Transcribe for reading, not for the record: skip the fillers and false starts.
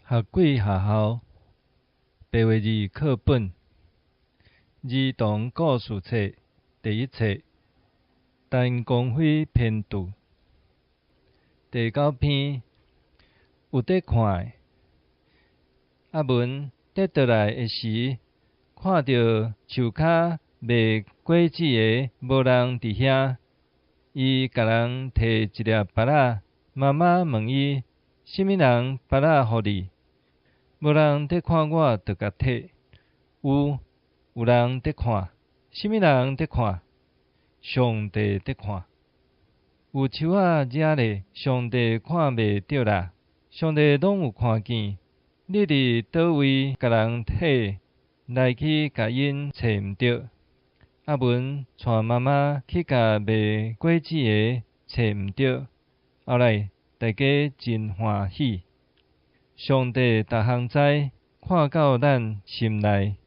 學鬼學校白話字課本兒童故事冊第一冊陳光輝編著第九篇有佇看的阿文綴倒來的時，看著樹跤賣果子的無人佇遐，伊共人提一粒芭樂。媽媽問伊：啥物人芭樂予你？無人佇看我，就共提。有，有人佇看。啥物人佇看？上帝佇看。有樹仔遮咧，上帝看袂著啦。上帝攏有看見。你佇佗位共人提來去共𪜶揣毋著。阿文帶媽媽去共賣果子的揣毋著。後來大家真歡喜。上帝逐項知，看到咱心內。